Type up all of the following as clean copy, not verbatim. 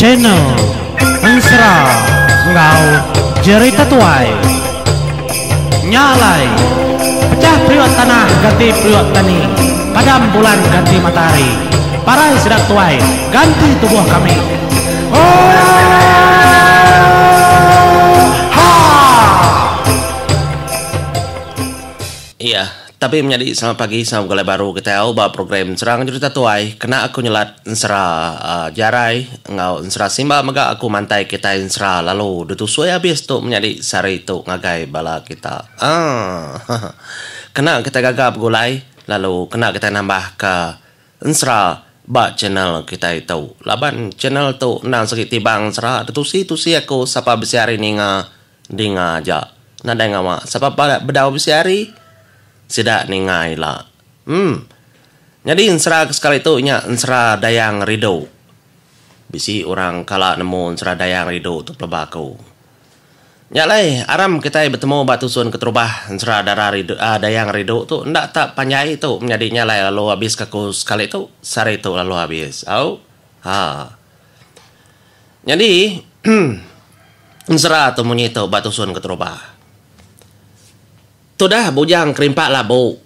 Channel Ensera enggau Jerita Tuai. Nya alai, pechah periuk tanah ganti periuk tani, padam bulan ganti matahari, parai sida tuai ganti tubuh kami. Oohaa! Iya, tapi menyadi selamat pagi selamat begulai baru kitai au ba program Serang Jerita Tuai kena aku nyelat ensera uhh Jarai enggau ensera Simba mega aku mantai kitai ensera lalu ditusui abis tu menyadi sehari tu ngagai bala kita uhh kena kitai gaga begulai lalu kena kitai nambah ka ensera ba channel kitai tu laban channel tu endang sigi tibang ensera ditusi tusi aku sapa bisi hari ninga Dinga aja. Nadai ngawa. Sapa bedau bisi hari, sida ninga ila. Em. Nyadi ensera ke sekali tu nya ensera Dayang Ridu. Bisi orang kala nemu ensera Dayang Ridu tu peleba aku. Nya alai aram kitai betemu ba tusun keterubah ensera Dara Ridu aaa Dayang Ridu tu enda tak panjai tu menyadi nya alai lalu abis ke aku sekali tu sehari tu lalu abis. Au. Haa. Nyadi, ensera tu munyi tu ba tusun keterubah. Tudah Bujang Kerimpak Labu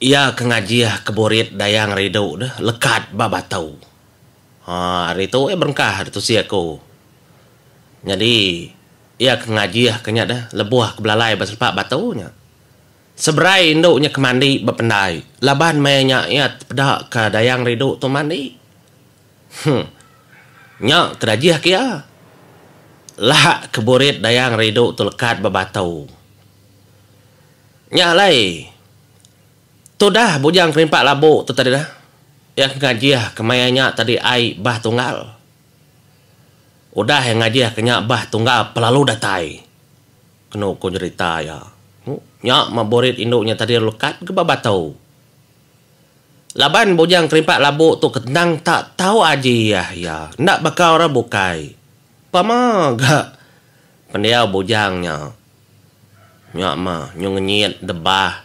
iya ke ngajih ke burit Dayang Ridu deh lekat ba batu. Haa ari tu iya berengkah ditusi aku. Nyadi iya ke ngajih ke nya deh lebuh ke belalai ba selepak batu nya. Seberai indu nya ke mandi ba pendai laban maya nya iya tepeda ka Dayang Ridu tu mandi. Huh. Nya ke dajih ke iya. Lak ke burit Dayang Ridu tu lekat ba batu. Nya alai tudah Bujang Kerimpak Labu tu tadi dah. Iya ke ngajih ke maya nya tadi ai bah tunggal. Udah iya ngajih ke nya bah tunggal pelalu datai. Kenu ku nyerita iya. Nya meh burit indu nya tadi lekat ke ba batu. Laban Bujang Kerimpak Labu tu ke endang tak tau aji iya iya enda baka orang bukai. Pama ga pendiau bujang nya. Nya mah nyu ngenyit debah.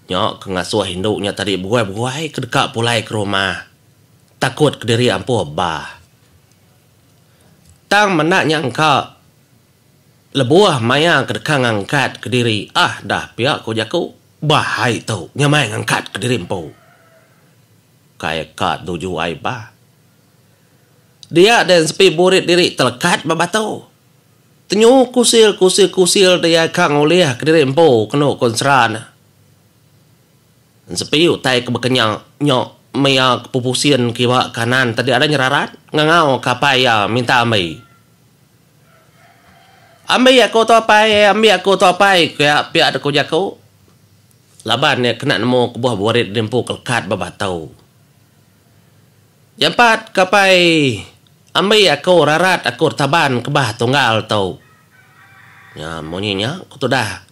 Nya ke ngasuh indu nya tadi beguai-beguai ke deka pulai ke rumah. Takut kediri ampuh bah. Tang menda nya engka lebuh maya ke deka ngangkat kediri ah dah pia ku jaku. Bah ai tu nyamai ngangkat kediri empu. Kai ka tuju ai bah. Dia deh ensepi burit diri telekat ba batu. Tenyu kusil kusil kusil dia ka ngulih kediri empu kenu ku ensera ne. Ensepi utai ke baka nya nya maya ke pupusin kiba kanan tadi ada nyerarat ngangau ka apai iya minta ambi. Ambi aku tu apai, ambi aku tu apai, ku iya pia deka jaku. Laban iya kena nemu kebuah burit diri empu ke lekat ba batu. Jampat ke apai, ambi aku rarat aku taban kebah tunggal tu. Nya munyi nya ku tudah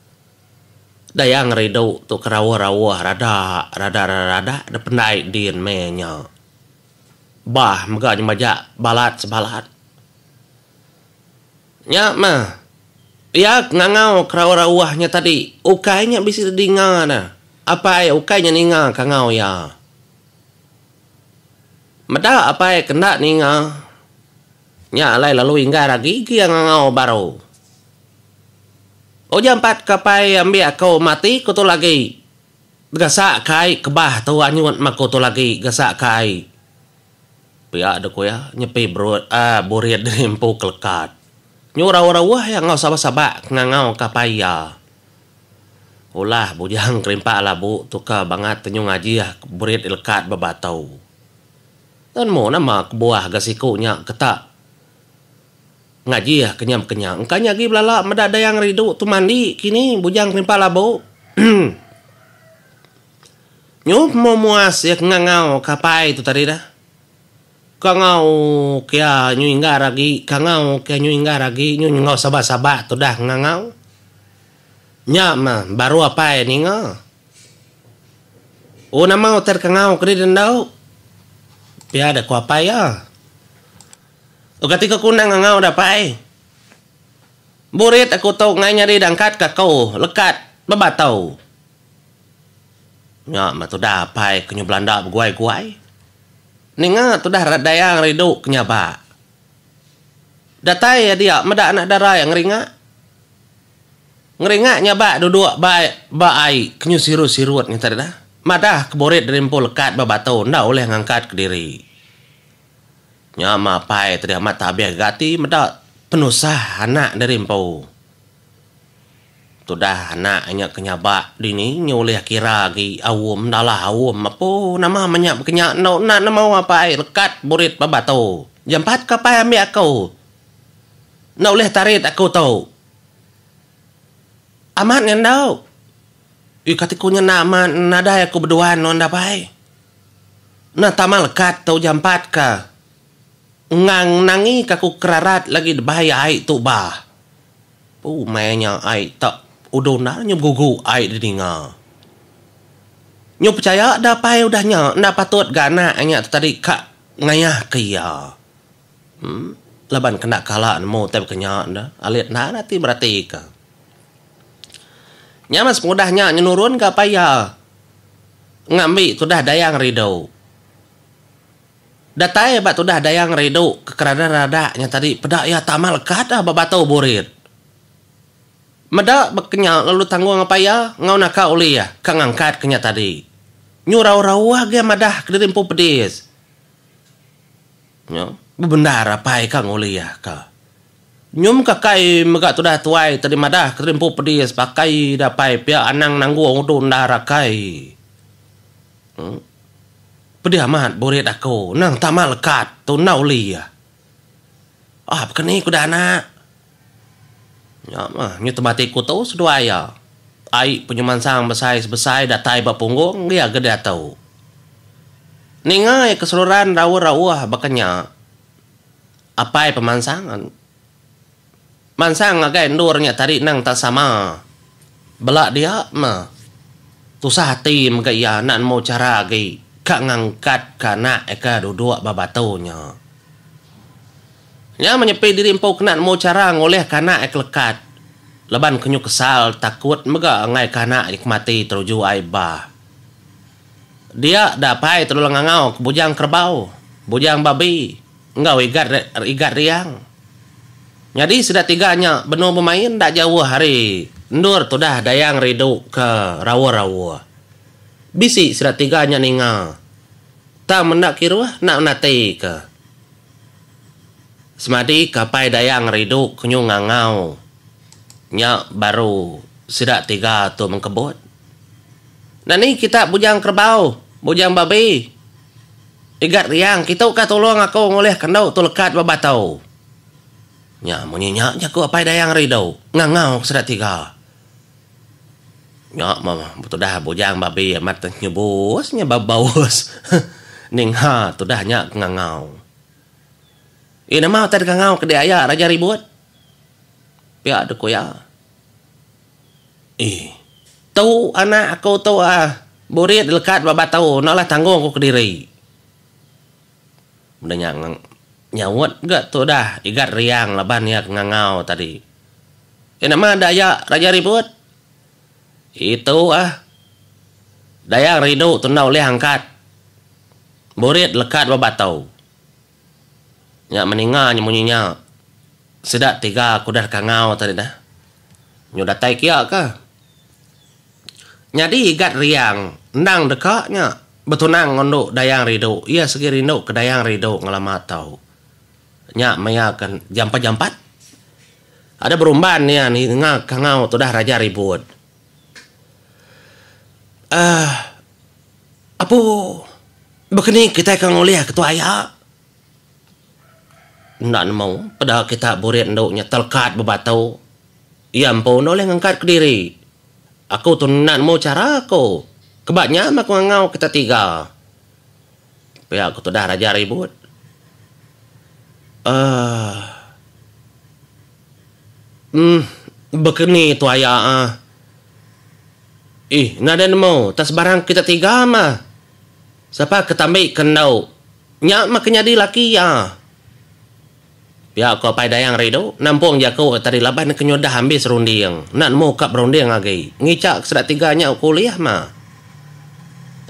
Dayang Ridu tu ke rauh-rauh radak radak radak da pendai din meh nya. Bah mega nyemajak balat sebalat. Nya meh iya ke ngangau ke rauh-rauh nya tadi ukai nya bisi didinga ne. Apai ukai nya ninga kangau iya. Meda apai ke enda ninga nya alai lalu inggar agi ke iya ngangau baru. Ujan pat ke apai ambi aku mati ku tu lagi. Gasak ke ai kebah tu anyut meh aku tu lagi gasak ke ai. Pia deh ku iya nyepi berut aaa burit diri empu kelekat. Nyu rauh-rauh iya enggau sabak-sabak ke ngangau ke apai iya. Ulah bujang kerimpak labu tu ke bangat tenyu ngajih burit lekat ba batu. Nemu nama kebuah ga siku nya ke tak ngajih ke nya baka nya. Engka nya agi belala meda Dayang Ridu tu mandi kini bujang kerimpak labu. Nyu pemuas iya ke ngangau ke apai tu tadi dah. Kangau ke iya nyu inggar agi, kangau ke iya nyu inggar agi, nyu enggau sabak-sabak tudah ngangau. Nya mah baru apai ninga. Oh nama utai dikangau ke diri endu? Pia deh ku apai iya. Oh kati ku aku enda ngangau deh apai. Burit aku tu ngai nyadi dangkat ke aku lekat bebatau. Nya meh tudah apai ke nyu belanda beguai-guai. Ninga tudah Dayang Ridu ke nyabak. Datai iya dia meda anak dara iya ngeringak. Ngeringak nyabak duduk ba ba ai ke nyu sirut-sirut nya tadi dah. Madah ke burit diri empu lekat ba batu enda ulih ngangkat kediri. Nya mah apai tadi amat tabih ga ati meda penusah anak diri empu. Tudah anak inya ke nyabak dini nyu ulih kira agi aum enda alah aum apu nama meh nya bekenya endo enda nemu apai lekat burit ba batu. Jampat ke apai ambi aku. Enda ulih tarit aku tu. Amat nya endo. Ii kati ku nya enda amat nadai aku beduan nuan enda apai. Enda tama lekat tu jampat ka ngang nangi ka ku kerarat lagi debai ai tu bah. Pu maya nya ai tak udu enda nyu begugu ai didinga. Nyu pechaya da apai udah nya enda patut ga anak nya tu tadi ka ngayah ke iya. Em laban ke enda kala nemu utai baka nya enda alit enda ati berati ka. Nya meh sepengudah nya nyenurun ga apai iya. Ngambi tudah Dayang Ridu. Datai ba tudah Dayang Ridu ke kerada-rada nya tadi peda iya tama lekat ah ba batu burit. Meda baka nya lalu tanggung apai iya enggau naka ulih ka ngangkat ke nya tadi. Nyu rauh-rauh agi madah kediri empu pedis. Nya bebendar apai ka ngulih ka. Nyum ka kai mega tudah tuai tadi madah ke empu pedis pakai da apai pia anang nanggung udu endar akai. Em pedih amat burit aku nang tama lekat tu enda uli. Ah baka ni ku da anak. Nya mah nyu tebati ku tu seduai iya. Ai penyemansang besai sebesai datai ba punggung iya ga diatu. Ninga iya ke seruran rauh-rauh baka nya. Apai pemansang mansang ngagai endur nya tadi endang tak sama bela dia meh. Tusah ati mega iya enda nemu chara agi ka ngangkatka anak iya ke duduk ba batu nya. Nya menyepi diri empu kena nemu chara ngulihka anak iya ke lekat laban ke nyu kesal takut mega enggaika anak iya ke mati teruju ai bah. Dia da apai telu ngangau ke Bujang Kerebau, Bujang Babi enggau Igat Igat Riang. Nyadi sida tiga nya benung bemain enda jauh ari endur tudah Dayang Ridu ke rauh-rauh. Bisi sida tiga nya ninga tang menda kiruh enda menati ke. Semadi ke apai Dayang Ridu ke nyu ngangau nya baru sida tiga tu mengkebut. Nani kita bujang kerebau, bujang babi. Igat riang kitu ka tulung aku ngulih kendu tu lekat ba batu. Nya munyi nya jaku apai Dayang Ridu ngangau ke sida tiga. Nya meh tudah bujang babi amat nyebus nya baus ninga tudah nya ke ngangau. Ih nama utai dikangau ke diaya Raja Ribut? Pia dek ku iya. Ih. Tu anak aku tu ah. Burit lekat ba batu enda lah tanggung aku kediri. Meda nya nyaut ga tu dah Igat Riang laban iya ke ngangau tadi. Ih nama da aya Raja Ribut? Itu ah. Dayang rindu tu enda ulih angkat. Burit lekat ba batu. Nya meninga nya munyi nya. Sida tiga ke udah dikangau tadi dah. Nyu datai kia ka. Nyadi Igat Riang endang deka nya betunang enggau endu Dayang Ridu. Iya sigi rindu ke Dayang Ridu ngelama tau. Nya maya ke jampat-jampat. Ada berumban iya ninga kangau tudah Raja Ribut. Aaa apu baka ni kitai ke ngulih ketuai aya. Enda nemu peda kita burit endu nya telekat bebatu. Iya empu enda ulih ngangkat kediri. Aku tu enda nemu chara aku. Keba nya meh aku ngangau kita tiga. Pia ku tudah Raja Ribut. Aaa. Uhh baka ni tu aya ah. Ih nadai nemu tak sebarang kita tiga mah. Sapa ke tambi ke endu. Nya meh ke nyadi laki iya. Pia ko Apai Dayang Ridu nampung jaku iya tadi laban ke nyudah ambis runding enda nemu ka berunding agi ngicha ke sida tiga nya ku ulih mah.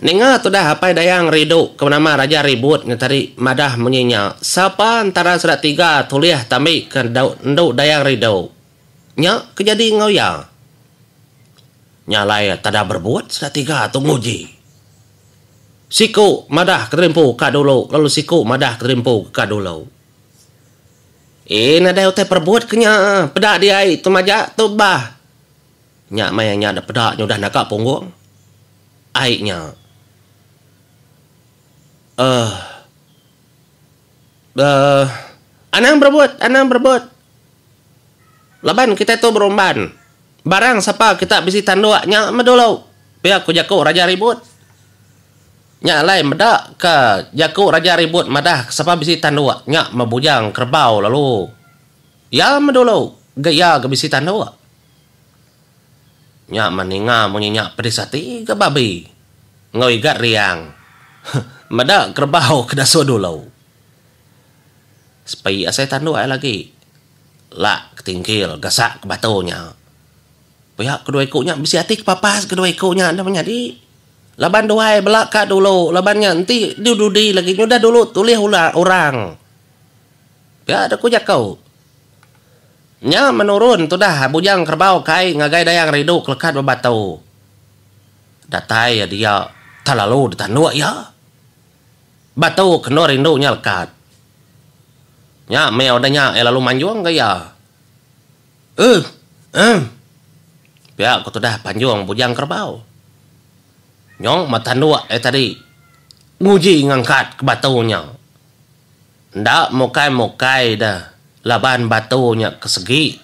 Ninga tudah Apai Dayang Ridu ke benama Raja Ribut nya tadi madah munyi nya, sapa entara sida tiga tulih tambi ke endu Dayang Ridu nya ke jadi enggau iya. Nya alai tada berebut sida tiga tu nguji. Siku madah ke diri empu ka dulu lalu siku madah ke diri empu ka dulu. Ee nadai utai perebut ke nya peda diai tu majak tu bah. Nya maya nya da peda nya udah naga punggung ai nya. Uhh. Uhh. Anang berebut, anang berebut. Laban kitai tu berumban. Barang sapa kita bisi tanduk nya meh dulu, pia ku jaku Raja Ribut. Nya alai meda ka jaku Raja Ribut madah sapa bisi tanduk nya meh bujang kerebau lalu iya meh dulu ga iya ga bisi tanduk. Nya meh ninga munyi nya pedis ati ga babi enggau igat riang meda kerebau ke dasuh dulu. Sepi asai tanduk ai lagi lak ke tingkil gasak ke batu nya. Pia kedua iku nya bisi ati kepapas kedua iku nya enda menyadi laban duai bela ka dulu laban nya enti dudi lagi nyudah dulu tulih orang. Pia deh ku jaku. Nya menurun tudah Bujang Kerebau kai ngagai Dayang Ridu kelekat ba batu. Datai iya dia, tak lalu ditanduk iya. Batu ke endur rindu nya lekat. Nya meh udah nya iya lalu manjung ga iya. Eeh eeh. Pia ku tudah panjung Bujang Kerebau. Nyong meh tanduk iya tadi nguji ngangkat ke batu nya. Enda mukai-mukai deh laban batu nya ke segi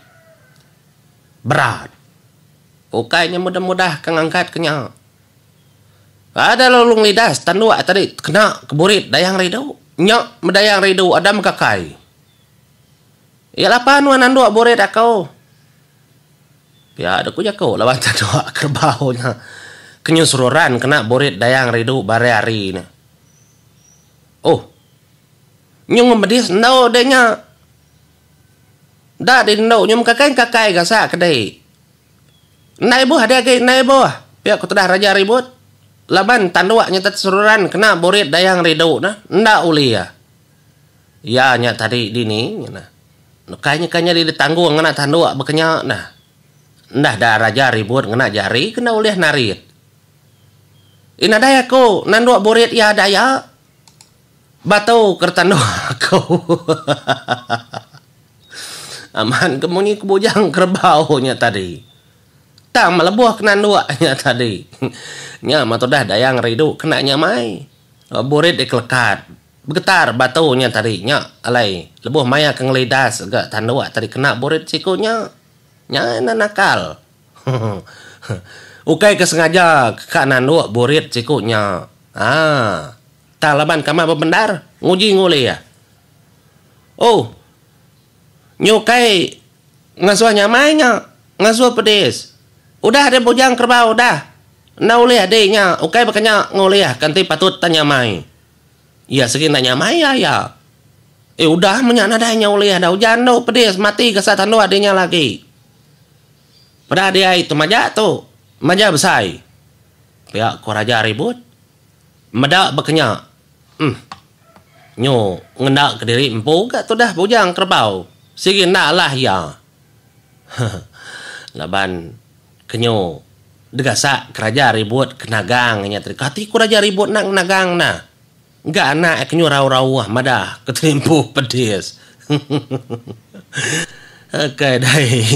berat. Ukai nya mudah-mudah ke ngangkat ke nya. Ada lalu ngelidas tanduk tadi kena ke burit Dayang Ridu. Nya meh Dayang Ridu ada mekakai. Iya lapa nuan nanduk burit aku. Pia deh ku jaku laban tanduk kerebau nya ke nyu seruran kena burit Dayang Ridu ba hari-hari ne. Oh. Nyu ngemedis endu deh nya. Enda deh endu nyu mekakai kakai gasak ke deh. Enda ibuh deh agi enda ibuh. Pia ku tudah Raja Ribut. Laban tanduk nya te seruran kena burit Dayang Ridu ne enda ulih. Iya nya tadi dini nya nah. Ukai nya ka nyadi ditanggung ngena tanduk baka nya nah. Enda da Raja Ribut ngena jari kena ulih narit. Ih nadai aku nanduk burit iya daya. Batu ke tanduk aku. Amat ke munyi ke bujang kerebau nya tadi. Tang melebuh ke nanduk nya tadi. Nya mah tudah Dayang Ridu kena nya mai. Burit dikelekat. Begetar batu nya tadi nya alai lebuh maya ke ngelidas ga tanduk tadi kena burit siku nya. Nya enda nakal. Ukai ke sengaja ka nanduk burit siku nya. Haa. Tang laban kama bebendar nguji ngulih. Oh. Nyu ukai ngasuh nyamai nya, ngasuh pedis. Udah deh bujang kerebau udah. Enda ulih adi nya, ukai baka nya ngulih ke enti patut tan nyamai. Iya sigi enda nyamai iya iya. Eh udah meh nya nadai nya ulih dah ujan tu pedis mati gasak tanduk adi nya lagi. Peda diai tu majak tu, majak besai. Pia ko Raja Ribut. Meda baka nya, uhh. Nyu ngenda kediri empu ga tudah bujang kerebau. Sigi enda alah iya. Hehe. Laban ke nyu degasak ke Raja Ribut ke nagang inya tadi. Kati ku Raja Ribut enda ngenagang nah. Ga anak iya ke nyu rauh-rauh madah ke terimpu pedis. Akai dai.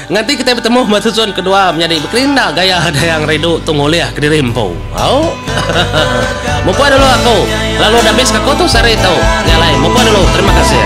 Nganti kitai betemu ba tusun kedua menyadi bekerinda gaya Dayang Ridu tu ngulih kediri empu. Au. Mupuk dulu aku. Lalu dah habis aku tu sehari tu. Nya alai mupuk dulu. Terima kasih.